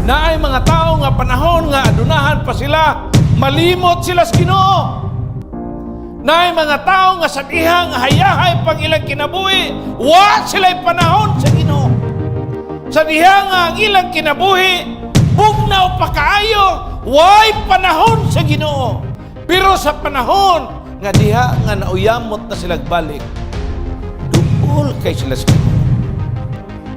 Naay mga tao nga panahon nga adunahan pa sila, malimot sila sa Ginoo. Naay mga tao nga sa dihang hayahay pang ilang kinabuhi, wa sila'y panahon sa Ginoo. Sa diha nga ang ilang kinabuhi, bugnaw pa kaayo, way panahon sa Ginoo. Pero sa panahon nga diha nga nauyamot na sila balik, duol kay sila sa Ginoo.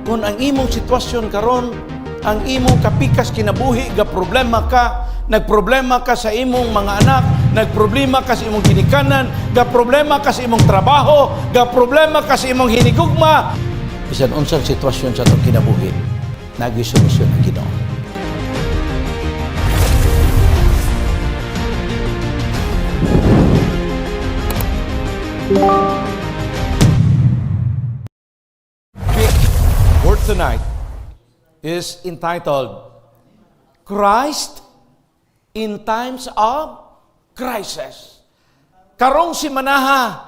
Kung ang imong sitwasyon karon, ang imong kapikas kinabuhi, ga problema ka, nagproblema ka sa imong mga anak, nagproblema ka sa imong ginikanan, ga problema ka sa imong trabaho, ga problema ka sa imong hinigugma, bisan unsang sitwasyon sa atong kinabuhi, nagi solusyon ang Ginoo. Topic for tonight is entitled "Christ in Times of Crisis." Karong simanaha,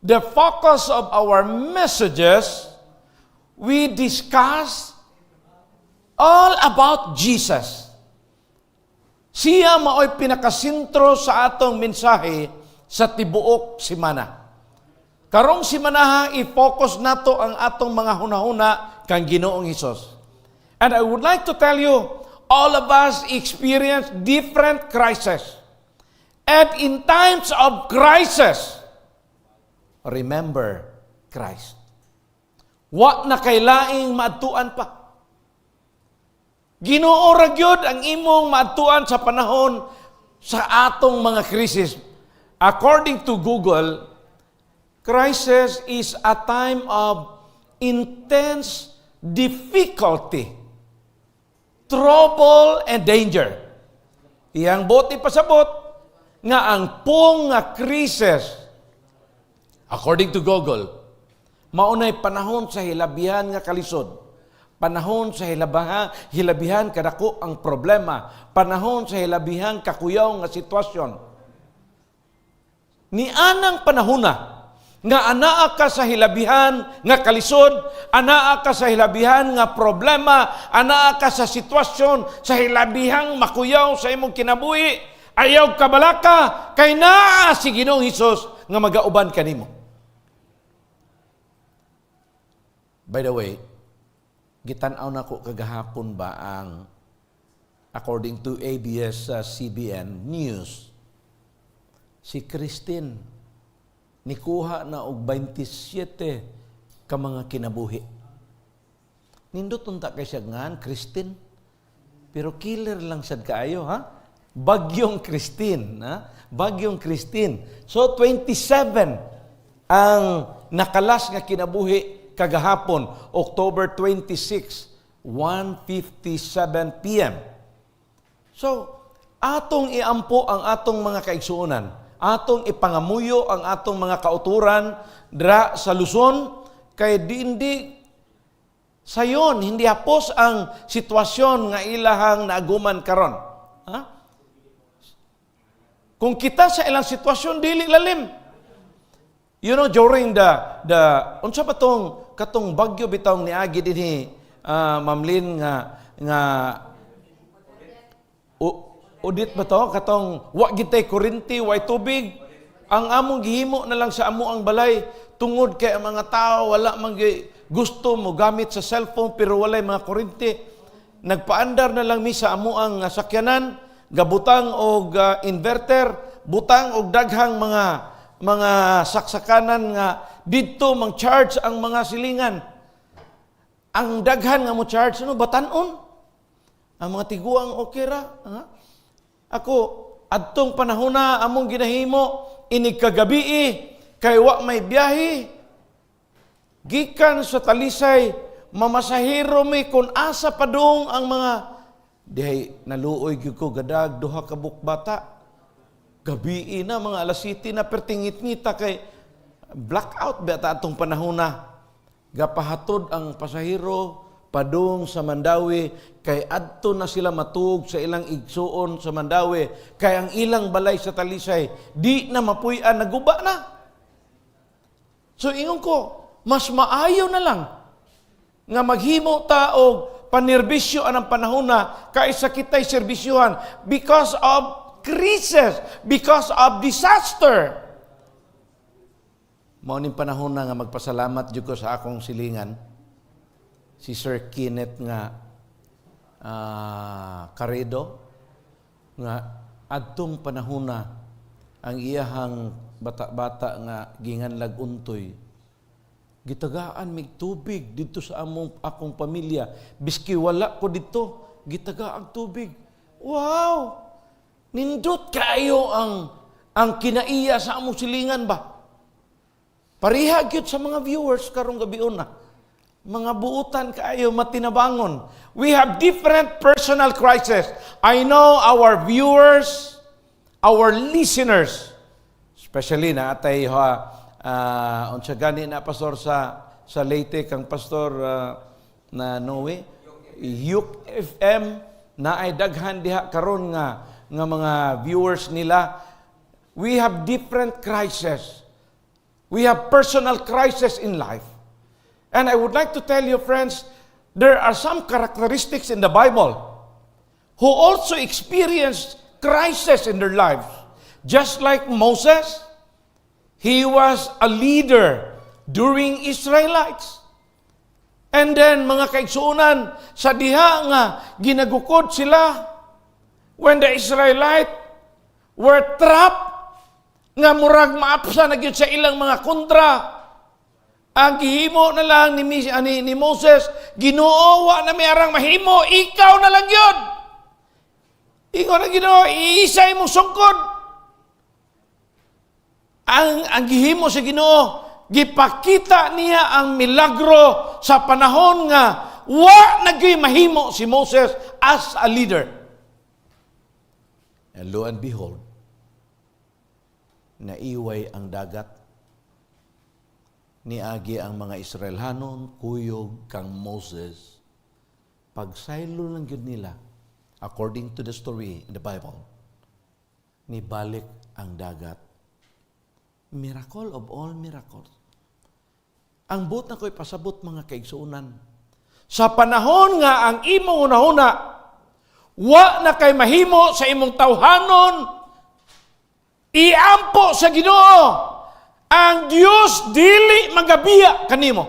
the focus of our messages, we discuss all about Jesus. Siya maoy pinakasentro sa atong mensahe sa tibuok simana. Karong simanaha, i-focus nato ang atong mga hunahuna kang Ginoong Hesus. And I would like to tell you, all of us experience different crises. And in times of crisis, remember Christ. Wa na kay laing maadtuan pa. Ginoo ra gyud ang imong maadtuan sa panahon sa atong mga krisis. According to Google, crisis is a time of intense difficulty, trouble, and danger. Iyang buot ipasabot nga ang pong nga krisis, according to Google, maunay panahon sa hilabihan nga kalisod. Panahon sa hilabihan kadako ang problema. Panahon sa hilabihan kakuyaw nga sitwasyon. Ni anang panahona nga anaa ka sa hilabihan nga kalisod, anaa ka sa hilabihan nga problema, anaa ka sa sitwasyon sa hilabihang makuyaw sa imong kinabuhi, ayaw kabalaka kay naa si Ginoong Hesus nga magauban kanimo. By the way, gitan-aw nako kagahapon ba ang according to ABS CBN News, si Kristine nikuha na og 27 ka mga kinabuhi. Nindot unta kay siya ngan Kristine. Pero killer lang sad kaayo, ha? Bagyong Kristine, ha? Bagyong Kristine. So 27 ang nakalas nga kinabuhi kagahapon, October 26, 1:57 p.m. So, atong iampo ang atong mga kaigsuonan, atong ipangamuyo ang atong mga kauturan dra sa Luzon, kay di hindi sayon, hindi hapos ang sitwasyon nga ilahang naaguman karon. Ha? Kung kita sa ilang sitwasyon, dili lalim. During the unsa pa tong katong bagyo bitawng niagi dinhi, Ma'am Lynn, nga nga Odette ba to, katong wa gitay kuryente, way tubig? Ang among gihimo na lang sa amo ang balay, tungod kay ang mga tao wala man gusto mo gamit sa cellphone pero walay mga kuryente. Nagpaandar na lang mi sa amo ang sakyanan, gabutang og inverter, butang og daghang mga saksakanan nga didto mang charge ang mga silingan. Ang daghan nga mo charge, ano, batanon. Ang mga tiguang okay ra. Ha? Ako, adtong panahon na among ginahimo, inig kagabi, kay wa may biyahe. Gikan sa Talisay, mamasahero mi kung asa padung ang mga dihay, naluoy gyud ko gadag duha ka bata. Gabi na, mga alas 7 na, pertingit-ngita kay blackout ba ta atong panahon na. Gapahatod ang pasahero padung sa Mandaue kay adto na sila matug sa ilang igsuon sa Mandaue kay ang ilang balay sa Talisay di na mapuy-an, naguba na. So ingon ko, mas maayo na lang nga maghimo ta og Panerbisyo anang panahon na kaysa kita'y serbisyuhan because of crisis, because of disaster. Mao ning panahon na nga magpasalamat jud ko sa akong silingan, si Sir Kenneth nga Caredo, nga adtong panahon na ang iyahang bata-bata nga ginganlag untoy, gitagaan mig tubig dito sa among akong pamilya. Biski wala ko dito, gitagaan tubig. Wow, nindot kaayo ang kinaiya sa among silingan ba. Pareha gyud sa mga viewers karong gabi una. Mga buutan kaayo matinabangon. We have different personal crisis. I know our viewers, our listeners, especially na atay ha, unsa gani na, pastor, sa Leyte kang pastor na Noe, Yuk FM, na ay daghan diha karon nga mga viewers nila. We have different crises. We have personal crisis in life. And I would like to tell you, friends, there are some characteristics in the Bible who also experienced crisis in their lives. Just like Moses, he was a leader during Israelites. And then, mga kaigsuonan, sa diha nga ginagukod sila, when the Israelite were trapped, nga murag maapsa na gyud sa ilang mga kontra, ang gihimo na lang ni Moses, "Ginoo, wa na mi arang mahimo, ikaw na lang yun." Ingon ang Ginoo, "Iisay imong sungkod." Ang gihimo sa Ginoo, gipakita niya ang milagro sa panahon nga wa na gyud mahimo si Moses as a leader. And lo and behold, naiway ang dagat. Niagi ang mga Israelhanon, kuyog kang Moses. Pagsaylo lang gyud nila, according to the story in the Bible, nibalik ang dagat. Miracle of all miracles. Ang buot nako ipasabot, mga kaigsuonan, sa panahon nga ang imong hunahuna, wa na kay mahimo sa imong tawhanon, iampo sa Ginoo. Ang Dios dili magabiya kanimo.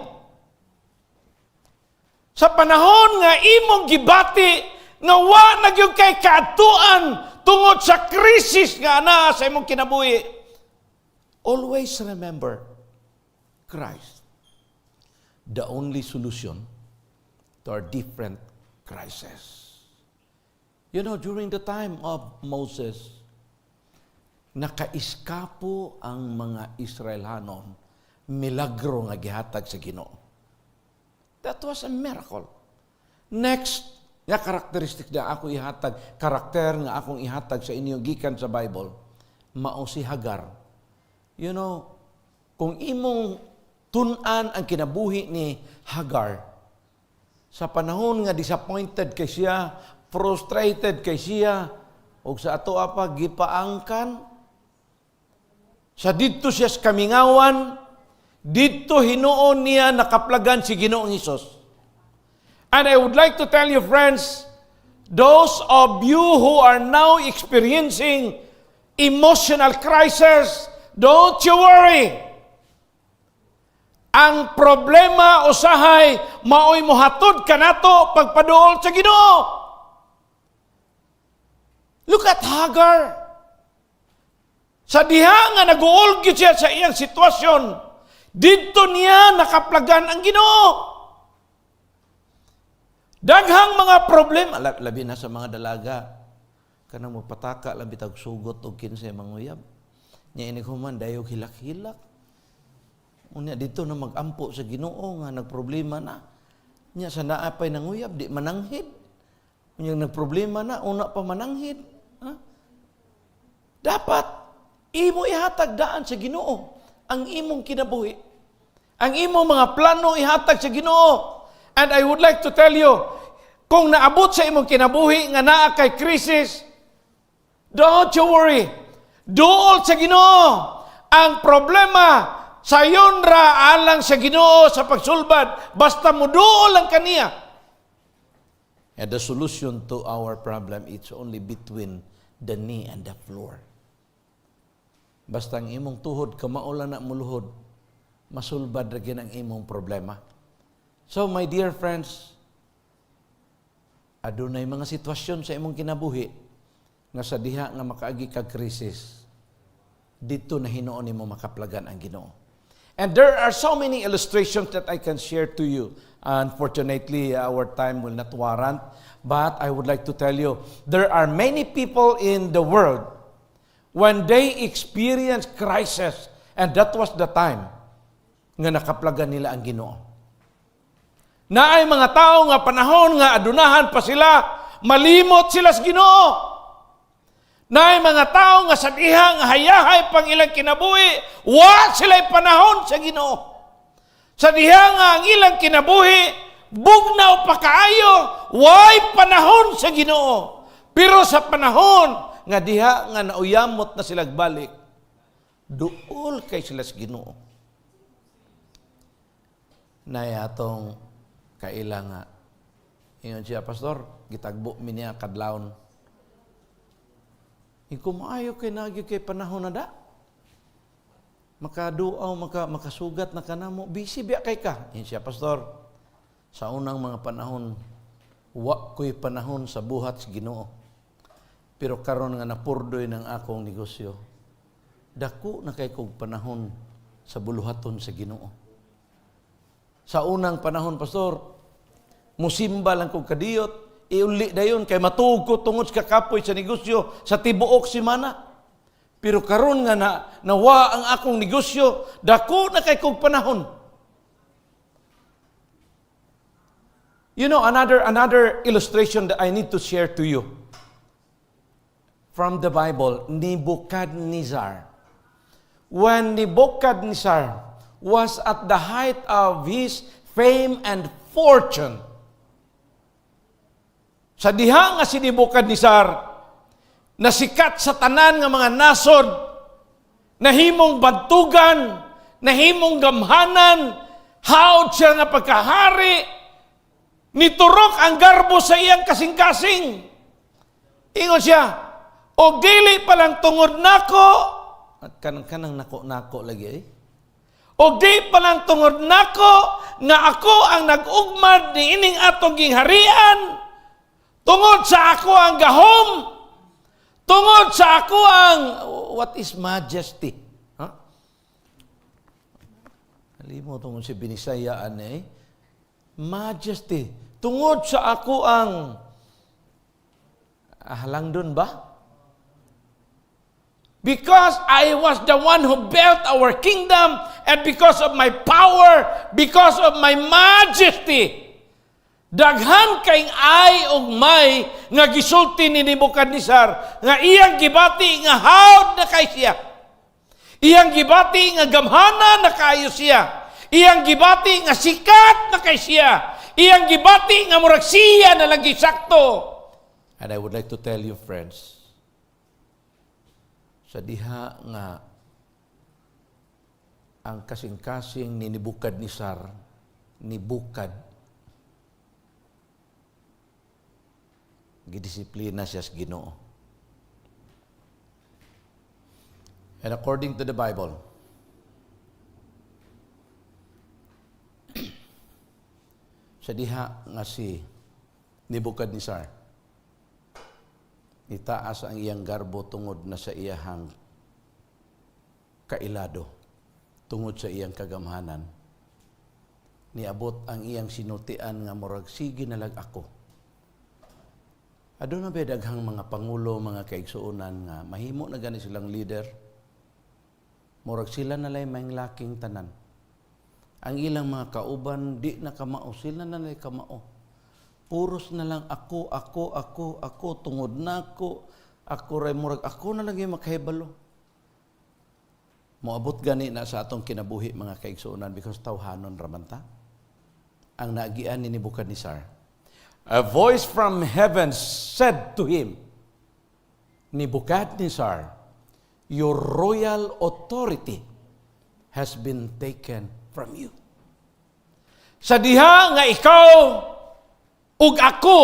Sa panahon nga imong gibati nga wa na gyud kay kaadtuan tungod sa krisis nga anaa sa imong kinabuhi, always remember Christ, the only solution to our different crises. During the time of Moses, nakaiskapo ang mga Israelhanon, milagro nga gihatag sa Ginoo. That was a miracle. Next, nga characteristic na ako ihatag, karakter nga akong ihatag sa inyo gikan sa Bible, mao si Hagar. Kung imong tun-an ang kinabuhi ni Hagar, sa panahon nga disappointed kay siya, frustrated kay siya, ug sa ato pa gipaangkan, sa didto siya sa kamingawan, didto hinuon niya nakaplagan si Ginoong Hesus. And I would like to tell you, friends, those of you who are now experiencing emotional crisis, don't you worry. Ang problema usahay maoy mohatod kanato pagpaduol sa Ginoo. Look at Hagar. Sa diha nga naguol gyud siya sa iyang sitwasyon, didto niya nakaplagan ang Ginoo. Daghang mga problema, labi na sa mga dalaga, kanang magpataka lang bitag sugot og 15 manguyab. Nya inig human dayo hilak-hilak. Unya dito na magampo sa Ginoo nga nagproblema na. Nya sa naa pay nanguyab di mananghid. Unya nagproblema na una pa mananghid. Ha? Dapat imo ihatag daan sa Ginoo ang imong kinabuhi. Ang imong mga plano ihatag sa Ginoo. And I would like to tell you, kung naabot sa imong kinabuhi nga naa kay krisis, don't you worry. Duol sa Ginoo. Ang problema sayon ra alang sa Ginoo sa pagsulbad, basta mo duol lang kaniya. And the solution to our problem, it's only between the knee and the floor. Basta ang imong tuhod, kamao lang na muluhod, masulbad ra gyud ang imong problema. So, my dear friends, adunay mga sitwasyon sa imong kinabuhi nga sa diha nga makaagi kag krisis, didto na hinuon nimo makaplagan ang Ginoo. And there are so many illustrations that I can share to you. Unfortunately, our time will not warrant. But I would like to tell you, there are many people in the world, when they experience crisis, and that was the time nga nakaplagan nila ang Ginoo. Naay mga tao nga panahon nga adunahan pa sila, malimot sila sa Ginoo. Naay mga tao nga sa diha nga hayahay pang ilang kinabuhi, wa sila'y panahon sa Ginoo. Sa diha nga ang ilang kinabuhi, bugnaw pa kaayo, way panahon sa Ginoo. Pero sa panahon nga diha nga nauyamot na sila balik, duol kay sila sa Ginoo. Naay atong kaila nga ingon siya, "Pastor, gitagbo mi niya kadlawon." Iko, maayo kay naa gyud kay panahon na da. Makaduaw, makasugat na kanamo, busy biya kay ka. Ingon siya, "Pastor, sa unang mga panahon, wa ko'y panahon sa buhat sa Ginoo. Pero karon nga napurdoy ng akong negosyo, dako na kay kog panahon sa buluhaton sa Ginoo. Sa unang panahon, Pastor, musimba lang kog kadiyot, iuli dayon kay matuog ko tungod sa kakapoy sa negosyo sa tibuok semana. Pero karon nga na nawa ang akong negosyo, dako na kay kog panahon." Another illustration that I need to share to you from the Bible, Nebuchadnezzar. When Nebuchadnezzar was at the height of his fame and fortune, sa diha nga si Nebuchadnezzar, nasikat sa tanan nga mga nasod, nahimong bantugan, nahimong gamhanan, hawd siya nga pagkahari, niturok ang garbo sa iyang kasing-kasing. Ingon siya, "O dili pa lang tungod nako," at kanang-kanang nako-nako lagi eh. "O di pa lang tungod nako nga ako ang nag-ugmad ni ining atong gingharian, tungod sa ako ang gahom, tungod sa ako ang," what is majesty? Huh? Halimo tungod si Binisayaan eh. Majesty. "Tungod sa ako ang halangdon ba? Because I was the one who built our kingdom, and because of my power, because of my majesty, daghan kay ay ug may nga gisulti ni Nebuchadnezzar nga iyang gibati nga hawd na kay siya. Iyang gibati nga gamhana na kaayo siya. Iyang gibati nga sikat na kay siya. Iyang gibati nga murag siya na lang gisakto." And I would like to tell you, friends, sa diha nga ang kasing-kasing ni Nebuchadnezzar, nibukad, gidisiplina siya sa Ginoo. And according to the Bible, sa diha nga si Nebuchadnezzar, nitaas ang iyang garbo tungod na sa iyahang kailado, tungod sa iyang kagamhanan, niabot ang iyang sinultian nga murag sige na lang ako. Aduna ba daghang mga pangulo, mga kaigsuonan nga mahimo na gani silang leader? Murag sila na lay laking tanan. Ang ilang mga kauban di na kamao, sila na lay kamao. Puros na lang ako, ako, ako, ako, tungod nako, ako ray murag ako na lang yung makahibalo. Moabot gani na sa atong kinabuhi, mga kaigsuonan, because tawhanon raman ta. Ang naagian ni Nebuchadnezzar. A voice from heaven said to him, "Nebuchadnezzar, your royal authority has been taken from you." Sa diha nga ikaw ug ako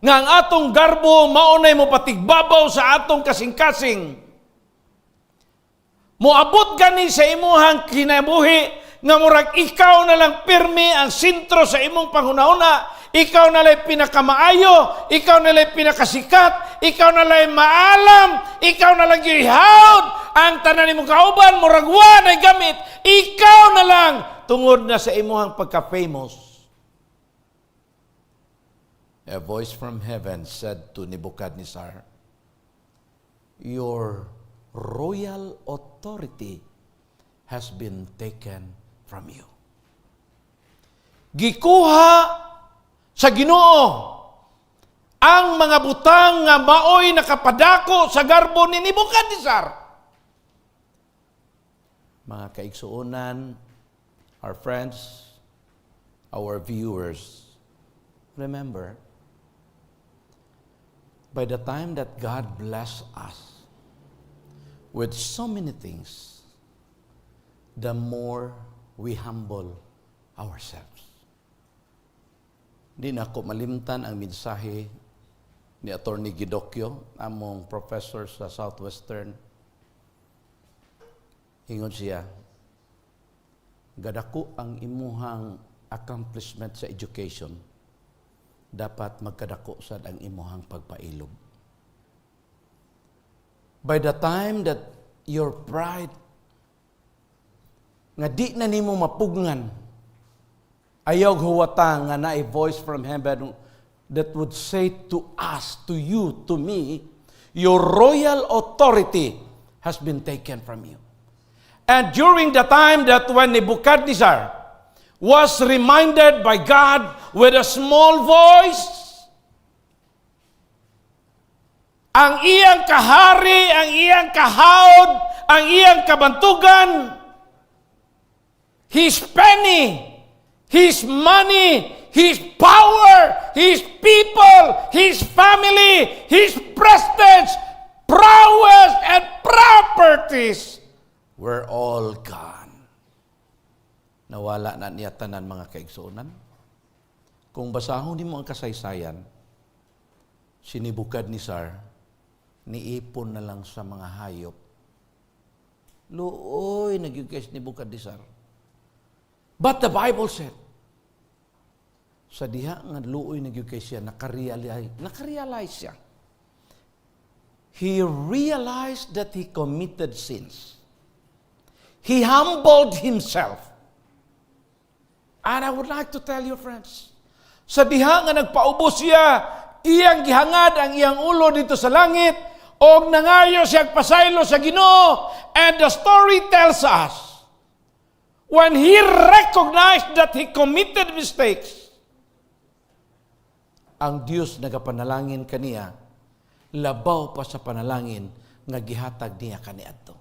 Nga ang atong garbo maunay mo patigbabaw sa atong kasing-kasing. Moabot gani sa imuhang kinabuhi nga murag ikaw na lang pirmi ang sentro sa imong panghunahuna, ikaw na lang pinakamaayo, ikaw na lang pinakasikat, ikaw na lang maalam, ikaw na lang gihawd, ang tanan nimong kauban murag wa nay gamit, ikaw na lang tungod na sa imuhang pagka-famous. A voice from heaven said to Nebuchadnezzar, "Your royal authority has been taken from you." Gikuha sa Ginoo ang mga butang nga maoy nakapadako sa garbo ni Nebuchadnezzar. Mga kaigsuonan, our friends, our viewers, remember, by the time that God bless us with so many things, the more we humble ourselves. Di na ako malimtan ang mensahe ni Attorney Gidokyo, among professor sa Southwestern. Ingon siya, "Gadako ang imuhang accomplishment sa education, dapat magkadako sad ang imuhang pagpailob." By the time that your pride nga di na nimo mapugngan, ayaw huwata nga naay voice from heaven that would say to us, to you, to me, "Your royal authority has been taken from you." And during the time that when Nebuchadnezzar was reminded by God with a small voice, ang iyang kahari, ang iyang kahawd, ang iyang kabantugan, his penny, his money, his power, his people, his family, his prestige, prowess, and properties were all gone. Nawala na niya tanan, mga kaigsuonan. Kung basahon nimo ang kasaysayan, si Nebuchadnezzar, niipon na lang sa mga hayop. Luoy, nagyud kay si Nebuchadnezzar. But the Bible said, sa diha nga luoy na gyud kay siya, nakarealize siya. He realized that he committed sins. He humbled himself. And I would like to tell you, friends, sa diha nga nagpaubos siya, iyang gihangad ang iyang ulo didto sa langit, og nangayo siya pasaylo sa Ginoo. And the story tells us, when he recognized that he committed mistakes, ang Dios nagapanalangin kaniya, labaw pa sa panalangin nga gihatag niya kaniadto.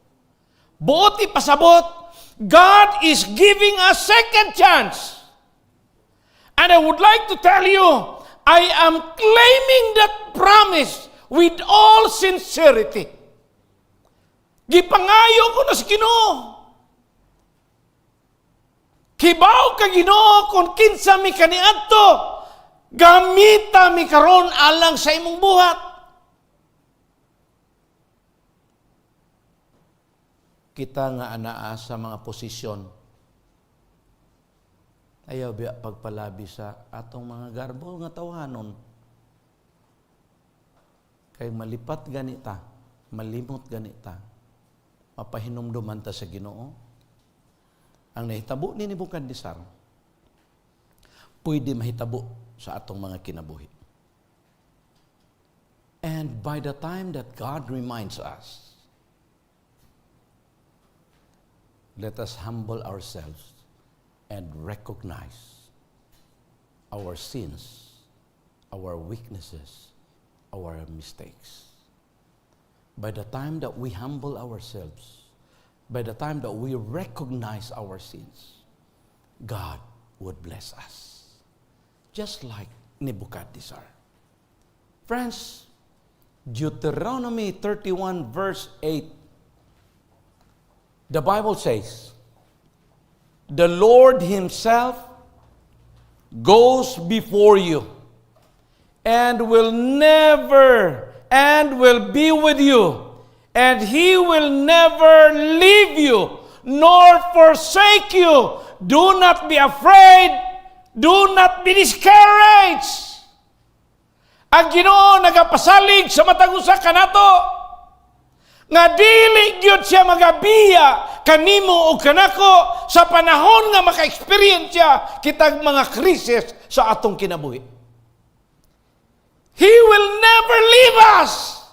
Buot ipasabot, God is giving a second chance. And I would like to tell you, I am claiming that promise with all sincerity. Gipangayo ko na sa Ginoo. Kibaw ka, Ginoo, kung kinsa mi kaniadto, gamita mi karon alang sa imong buhat. Kita nga anaa sa mga posisyon, ayaw biya pagpalabi sa atong mga garbo nga tawhanon. Kay malipat ganita, malimot ganita, mapahinumduman ta sa Ginoo. Ang nahitabo ni Nebuchadnezzar, pwede mahitabo sa atong mga kinabuhi. And by the time that God reminds us, let us humble ourselves and recognize our sins, our weaknesses, our mistakes. By the time that we humble ourselves, by the time that we recognize our sins, God would bless us. Just like Nebuchadnezzar. Friends, Deuteronomy 31 verse 8, the Bible says, "The Lord Himself goes before you And will never and will be with you, and He will never leave you nor forsake you. Do not be afraid. Do not be discouraged. Ang Ginoo nagapasalig sa matag usa kanato nga dili gyud siya magabiya kanimo o kanako sa panahon nga maka-experience kitag mga krisis sa atong kinabuhi. He will never leave us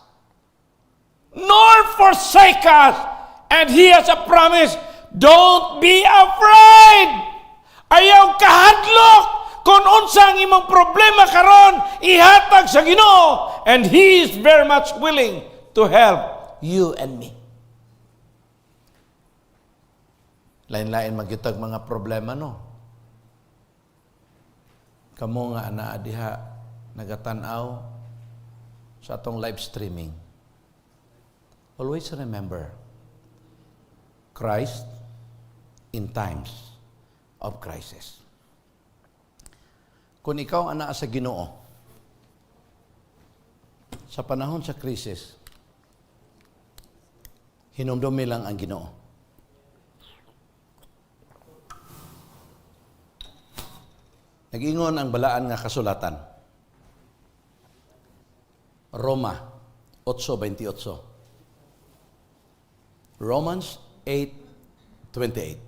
nor forsake us. And He has a promise, don't be afraid. Ayaw kahadlok kung unsa ang imong problema karon, ihatag sa Ginoo, and He is very much willing to help you and me. Lain-lain man gyud tag mga problema, no? Kamo nga anaa diha nagatan-aw sa atong live streaming. Always remember Christ in times of crisis. Kung ikaw anaa sa Ginoo sa panahon sa krisis, hinumdumi lang ang Ginoo. Nag-ingon ang balaan nga kasulatan. Roma 8:28. Romans 8:28.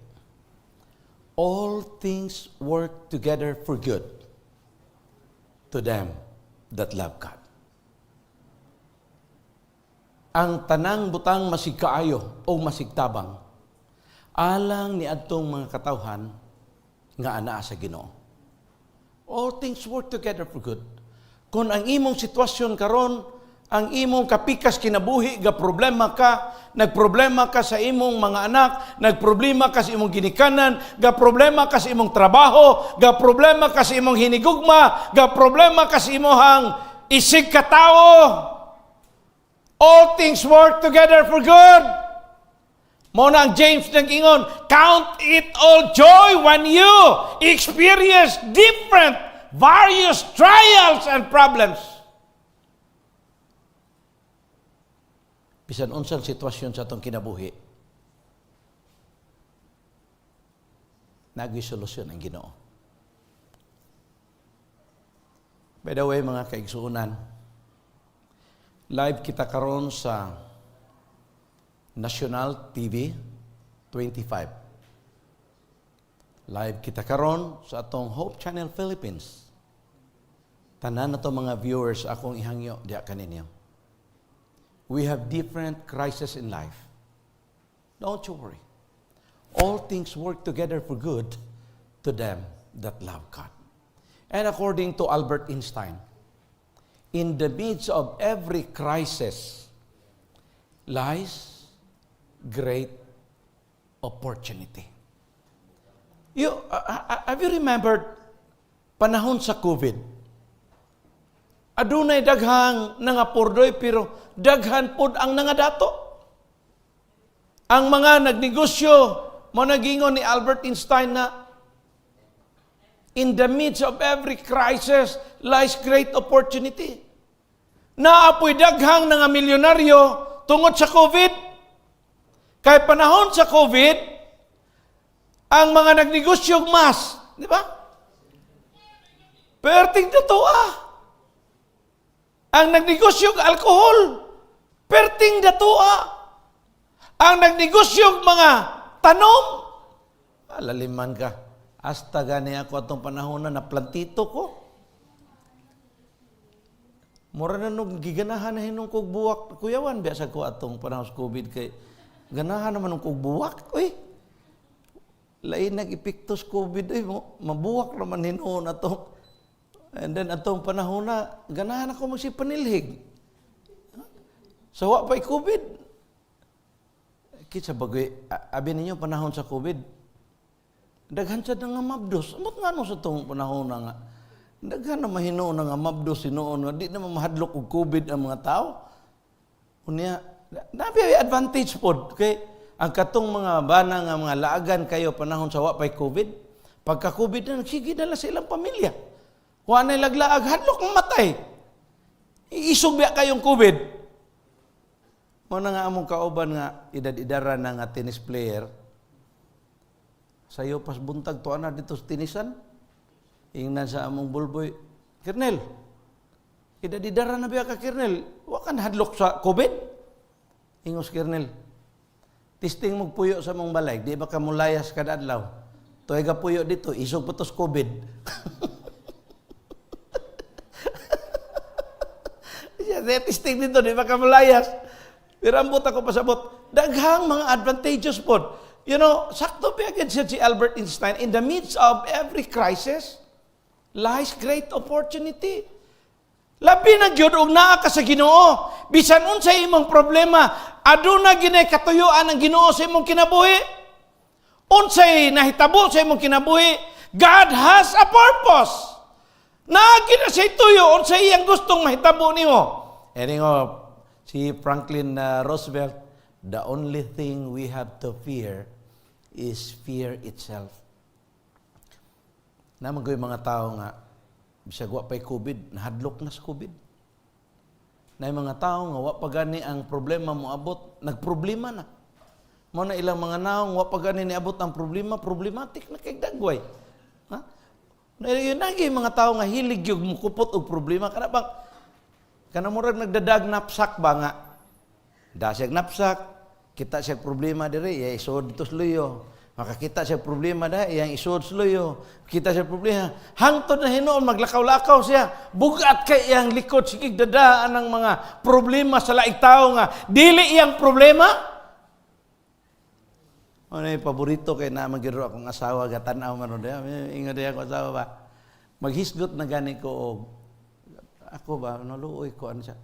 All things work together for good to them that love God. Ang tanang butang masigkaayo o masigtabang alang ni adtong mga katawhan nga anaa sa Ginoo. All things work together for good. Kung ang imong sitwasyon karon, ang imong kapikas kinabuhi, ga problema ka, nagproblema ka sa imong mga anak, nagproblema ka sa imong ginikanan, ga problema ka sa imong trabaho, ga problema ka sa imong hinigugma, ga problema ka sa imong isig katawo. All things work together for good. Mao na ang James nag-ingon, "Count it all joy when you experience different various trials and problems." Bisan unsang sitwasyon sa atong kinabuhi, naa gyuy solusyon ang Ginoo. By the way, mga kaigsuonan, live kita karon sa National TV 25. Live kita karon sa atong Hope Channel Philippines. Tanan na to mga viewers, akong ihangyo diha kaninyo. We have different crises in life. Don't you worry. All things work together for good to them that love God. And according to Albert Einstein, in the midst of every crisis lies great opportunity. Have you remembered panahon sa COVID? Adunay daghang nangapurdoy pero daghan pod ang nangadato. Ang mga nagnegosyo, mao nagingon ni Albert Einstein na in the midst of every crisis lies great opportunity. Naa poy daghang nga milyonaryo tungod sa COVID. Kay panahon sa COVID, ang mga nagnegosyo mas, di ba? Perting datoa. Ang nagnegosyo alkohol, perting datoa. Ang nagnegosyo mga tanom, alaliman ka. Hasta gani ako atong panahon na naplantito ko. Mura na nung giganahan na hinong kog buwak. Kuyawan, biya sa ko atong panahon sa COVID kay ganahan naman nung kog buwak. Uy, lain nag-epekto sa COVID. Uy, mabuwak naman hinuon atong. And then atong panahon na, ganahan ako magsipanilhig. Sa wa pa'y COVID. Kitsa bagoy, abi ninyo panahon sa COVID, daghan sad nga mabdos. Amot nga no sa tong panahon na nga. Daghan na mahinuon na nga mabdos hinuon nga di na mahadlok og COVID ang mga tao. Unya, nabi advantage pod kay ang katong mga bana nga mga laagan kayo panahon sa wa pa'y COVID, pagka COVID na, sige na lang sa ilang pamilya. Wa na laglaag, hadlok mamatay. Isog biya kayong COVID. Mao na nga among kauban nga edad-edara na nga tennis player. Sayo pas buntag to ana dito sa tenisan. Ingnan sa among bulboy, "Kernel, edad-edara na biya ka, Kernel. Wa ka nahadlok sa COVID?" Ingos Kernel, "Testing mo puyo sa mong balay, di ba ka mulayas kada adlaw? Tuway ka puyo dito, isog pa to's COVID." Siya, testing dito, di ba ka mulayas? Pero ambot ako pasabot, daghang mga advantageous pod. Sakto pa agad siya si Albert Einstein, in the midst of every crisis lies great opportunity. Labi na gyud og naa ka sa Ginoo. Bisan unsay imong problema, aduna ginay katuyuan ang Ginoo sa imong kinabuhi. Unsay nahitabo sa imong kinabuhi, God has a purpose. Naa na siya tuyo unsay iyang gustong mahitabo nimo. Eni nga si Franklin Roosevelt, "The only thing we have to fear is fear itself." Naman ko yung mga tao nga, bisag wa pa'y COVID, nahadlok na sa COVID. Na yung mga tao nga wa pa gani ang problema moabot, nagproblema na. Mao na ilang mga naong wa pa gani niabot ang problema, problematic na kay dagway. Ha? Na yun nagi mga tao nga hilig yung mukupot og problema kana bang kana murag nagdadag knapsack ba nga da siya knapsack, kita siya problema diri, ya isod dito sa luyo. Makakita siya problema da, iyang isod sa luyo. Kita siya problema hangtod na hinuon maglakaw-lakaw siya, bugat kay iyang likod, sige dadaan ang mga problema sa laing tao nga dili iyang problema. Ano yung paborito kay na magiro akong asawa gatanaw man ron. Ingon diya ako asawa ba. Maghisgot na gani ko og ako ba naluoy ko ano siya.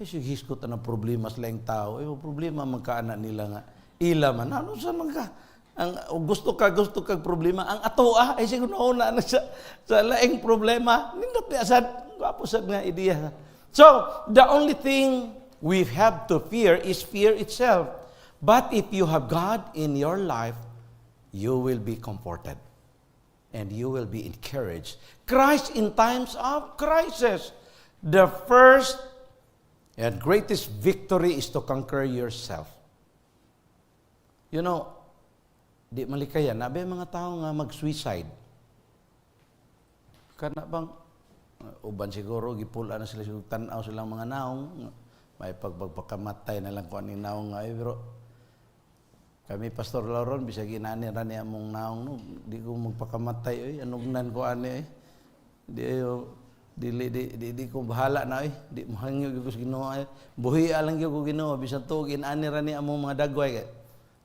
Ay sige, hisgot na ng problema sa laing tao. Ay problema man kaana nila nga ila man. Ano sa man ka? Ang og gusto kag problema ang ato ah ay siguro nauna na sa laing problema. Nindot niya sad, gwapo sad nga ideya. So, the only thing we have to fear is fear itself. But if you have God in your life, you will be comforted and you will be encouraged. Christ in times of crisis. The first and greatest victory is to conquer yourself. Di malikayan, nabi mga tao nga mag-suicide. Kana bang, uban siguro, gipula na sila, siguro tanaw silang mga naong, may pagpagpakamatay na lang kung aning naong nga, eh, pero kami, Pastor Lauron, bisag inani ra ni among naong no, di ko magpakamatay oy, anugnan ko ani oy. Di ayo dili di, di, di ko bahala na oy, di mohangyo gyud ko sa Ginoo ay. Buhi lang gyud ko Ginoo bisan tuog inani ra ni among mga dagway kay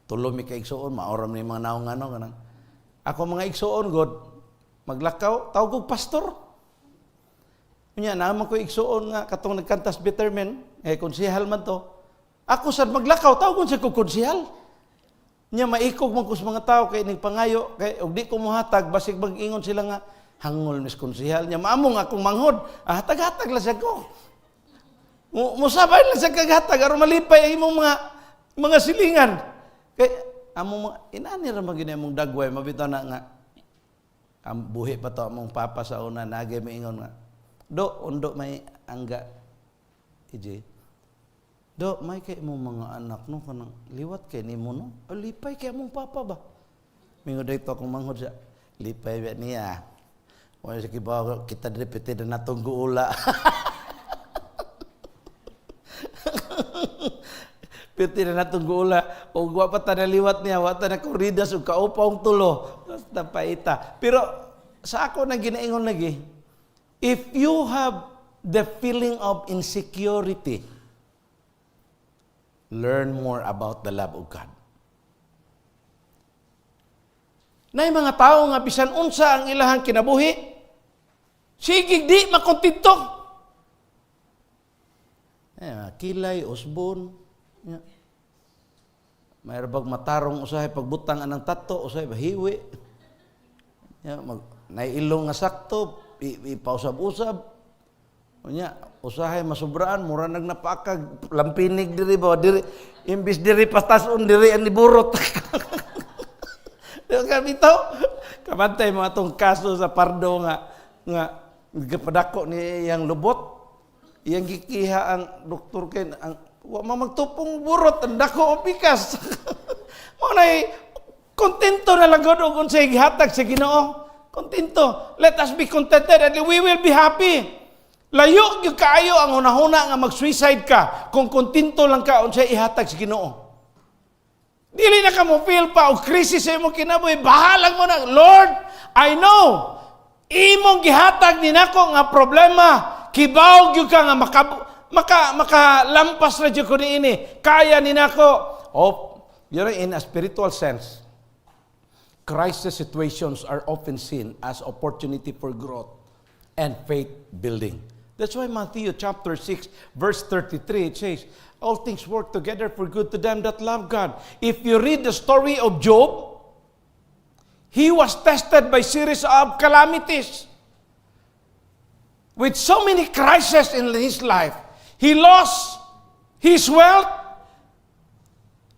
tulo mi ka igsuon, maoram ni mga naong ano kanang. Ako mga igsuon god maglakaw, tawag kog pastor. Unya naman ko igsuon nga katong nagkantas Betterman, eh konsehal man to. Ako sad maglakaw, tawag sa ko konsehal. Nya maikog man ko sa mga tao kay ning pangayo kay og di ko mohatag basig mag-ingon sila nga hangol mis konsehal nya maamong akong manghod. Ah, hatag-hatag lang siya ko. Musabay lang siya kaghatag aron malipay ang imong mga silingan. Kay among mga inani ra man gini among dagway mabitaw na nga ang buhi pa to among papa sa una nagay moingon nga do undo may angga ij do may kay imong mga anak no kanang liwat kay nimo no. O, lipay kay among papa ba mingo dito akong manghod siya lipay ba niya. Wala sa kibaw kita diri piti na natong guula. Piti na natong guula. O wa pa ta naliwat niya, wa ta na kuridas ug kaupaong tulo. Basta paita. Pero sa ako na ginaingon lagi, if you have the feeling of insecurity, learn more about the love of God. Nay mga tao nga bisan unsa ang ilahang kinabuhi, sige di makontento. Eh, kilay, usbon. Ya. May bag matarong usahay pagbutang anang tato, usahay bahiwi. Ya, mag, nailong nga sakto, ipausab-usab. Unya, usahay masubraan, mura nag napakag lampinig diri ba diri imbis diri pastason diri ang niburot. Di ba bitaw? Kabantay mo atong kaso sa Pardo nga nga gipadako ni iyang lubot. Iyang gikiha ang doktor kay ang wa man magtupong burot, ang dako og pikas. Mao nay kontento na lang gud og unsay gihatag sa Ginoo. Kontento. Let us be contented and we will be happy. Layo gyud kaayo ang hunahuna nga mag-suicide ka kung kontento lang ka unsay ihatag sa Ginoo. Dili na ka mo feel pa og krisis sa imong kinabuhi, bahalag mo na, "Lord, I know imong gihatag ni nako nga problema, kibaw gyud ka nga makalampas ra jud ko niini. Kaya ni nako." Oh, in a spiritual sense, crisis situations are often seen as opportunity for growth and faith building. That's why Matthew chapter 6 verse 33, it says, "All things work together for good to them that love God." If you read the story of Job, he was tested by series of calamities. With so many crises in his life, he lost his wealth,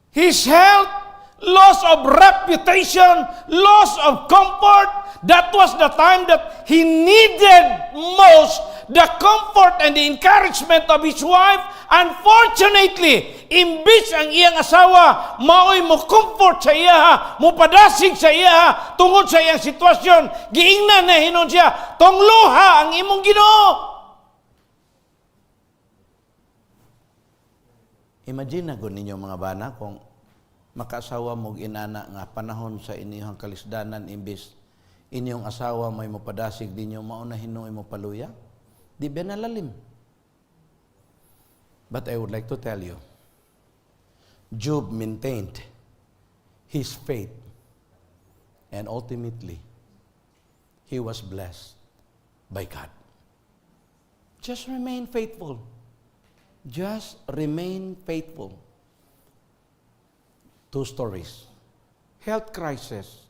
his health, loss of reputation, loss of comfort. That was the time that he needed most the comfort and the encouragement of his wife. Unfortunately, imbis ang iyang asawa maoy mo comfort sa iya, mo padasig sa iya tungod sa iyang sitwasyon, giingnan na hinon siya, "Tungloha ang imong Ginoo." Imagine na gud ninyo, mga bana, kung makaasawa mo inana nga panahon sa inyong kalisdanan, imbis inyong asawa may mopadasig ninyo, mao na hinuoy mo paluya. Di ba nalalim? But I would like to tell you, Job maintained his faith and ultimately he was blessed by God. Just remain faithful. Just remain faithful. Two stories. Health crisis.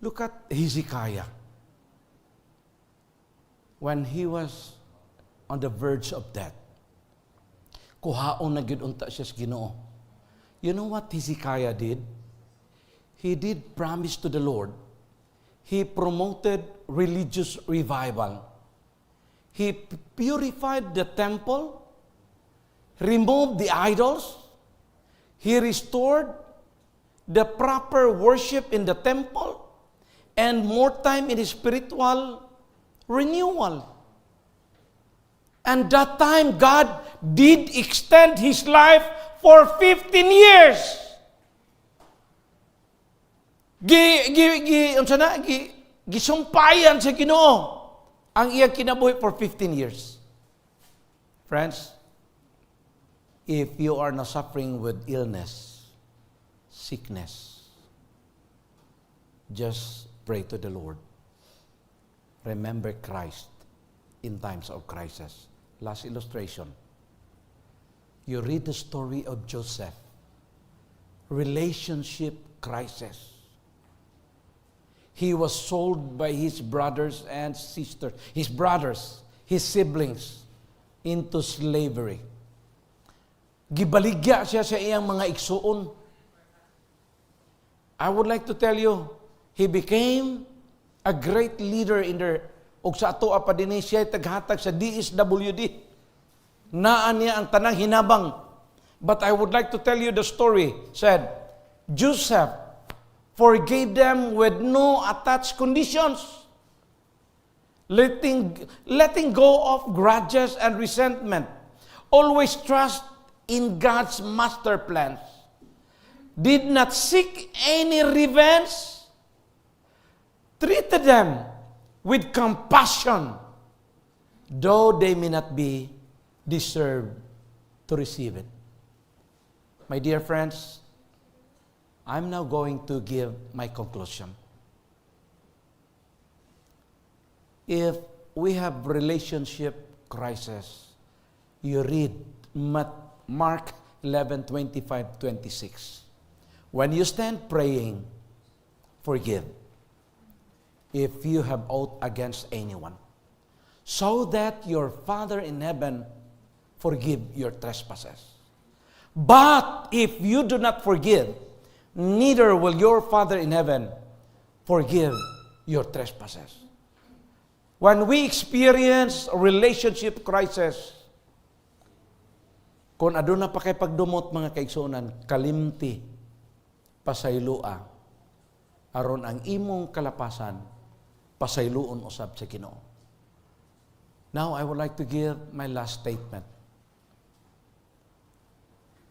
Look at Hezekiah. When he was on the verge of death, kuhaon na gyud unta siya sa Ginoo. You know what Hezekiah did? He did promise to the Lord. He promoted religious revival. He purified the temple, removed the idols, he restored the proper worship in the temple, and more time in his spiritual renewal. And that time, God did extend his life for 15 years. Gi, gi, gi, unsa na? Gi, gisumpayan sa Ginoo ang iyang kinabuhi for 15 years. Friends, if you are not suffering with illness, sickness, just pray to the Lord. Remember Christ in times of crisis. Last illustration. You read the story of Joseph. Relationship crisis. He was sold by his brothers and sisters, his brothers, his siblings, into slavery. Gibaligya siya sa iyang mga igsuon. I would like to tell you, he became a great leader in their, ug sa ato pa dinhi siya taghatag sa DSWD. Naa niya ang tanang hinabang. But I would like to tell you the story said, Joseph forgave them with no attached conditions. Letting go of grudges and resentment. Always trust in God's master plans. Did not seek any revenge. Treated them with compassion, though they may not be deserved to receive it. My dear friends, I'm now going to give my conclusion. If we have relationship crisis, you read Mark 11, 25, 26. "When you stand praying, forgive if you have aught against anyone, so that your Father in heaven forgive your trespasses. But if you do not forgive, neither will your Father in heaven forgive your trespasses." When we experience a relationship crisis, Kung aduna pa kay pagdumot, mga kaigsuonan, kalimti, pasayloa, aron ang imong kalapasan pasayloon usab sa Ginoo. Now I would like to give my last statement.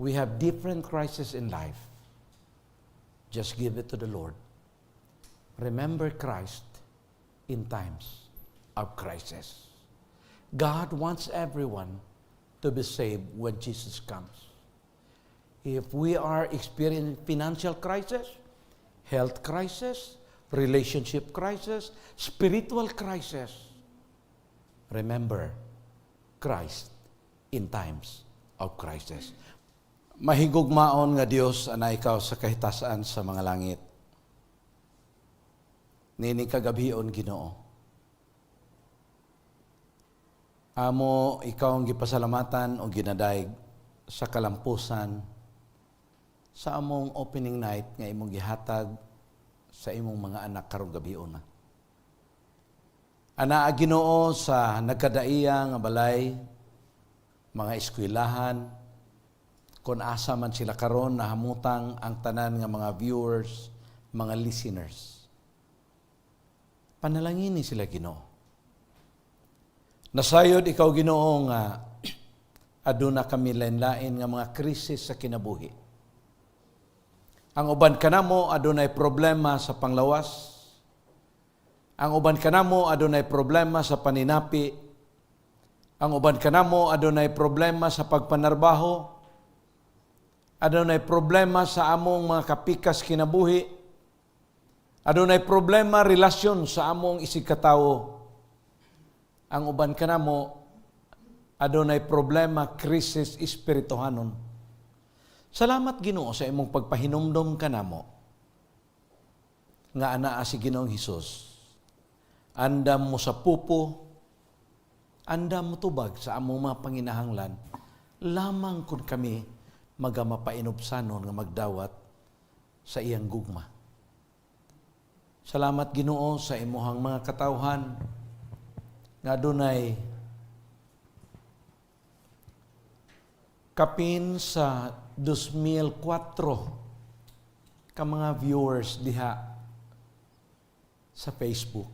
We have different crises in life. Just give it to the Lord. Remember Christ in times of crisis. God wants everyone to be saved when Jesus comes. If we are experiencing financial crisis, health crisis, relationship crisis, spiritual crisis, remember Christ in times of crisis. Mahigugmaon nga Dios, anaa ikaw sa kahitasan sa mga langit. Niining kagabhion, Ginoo, amo ikaw ang gipasalamatan o ginadayeg sa kalampusan sa among opening night nga imong gihatag sa imong mga anak karong gabhiona. Anaa, Ginoo, sa nagkadaiya nga balay, mga eskwelahan, kung asa man sila karon nahamutang ang tanan nga mga viewers, mga listeners. Panalangini sila, Ginoo. Nasayod ikaw, Ginoo, nga aduna kami lain-lain nga mga krisis sa kinabuhi. Ang uban kanamo adunay problema sa panglawas. Ang uban kanamo adunay problema sa paninapi. Ang uban kanamo adunay problema sa pagpanarbaho. Adunay problema sa among mga kapikas kinabuhi. Adunay problema relasyon sa among isigkatawo. Ang uban kanamo adunay problema krisis espirituhanon. Salamat, Ginoo, sa imong pagpahinumdom kanamo nga anaa si Ginoong Hesus. Andam mo sa pupo, andam mo tubag sa among mga panginahanglan, lamang kung kami magamapainubsanon nga magdawat sa iyang gugma. Salamat, Ginoo, sa imuhang mga katawhan nga adunay kapin sa 2004 ka mga viewers diha sa Facebook.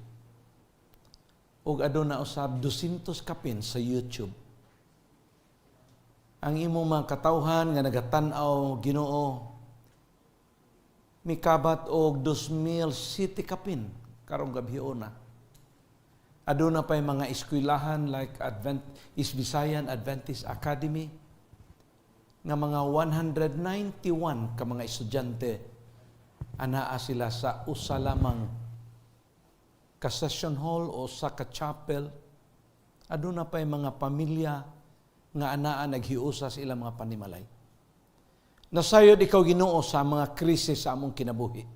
Ug aduna usab 200 kapin sa YouTube. Ang imong mga katawhan nga nagatan-aw, Ginoo, mikabat og 2007 kapin karong gabhiona. Aduna pay mga eskwelahan like East Visayan Adventist Academy nga mga 191 ka mga estudyante anaa sila sa usa lamang ka session hall o sa ka chapel. Aduna pay mga pamilya nga anaa naghiusa sa ilang mga panimalay. Nasayod ikaw, Ginoo, sa mga krisis sa among kinabuhi.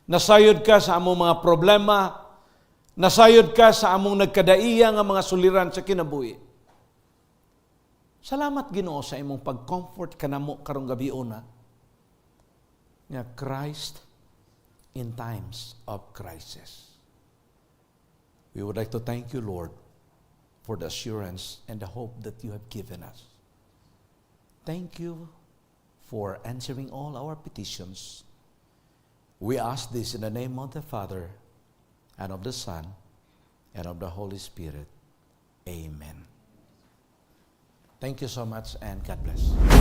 Nasayod ka sa among mga problema. Nasayod ka sa among nagkadaiya nga mga suliran sa kinabuhi. Salamat, Ginoo, sa imong pag-comfort kanamo karong gabhiona nga Christ in times of crisis. We would like to thank you, Lord, for the assurance and the hope that you have given us. Thank you for answering all our petitions. We ask this in the name of the Father, and of the Son, and of the Holy Spirit. Amen. Thank you so much, and God bless.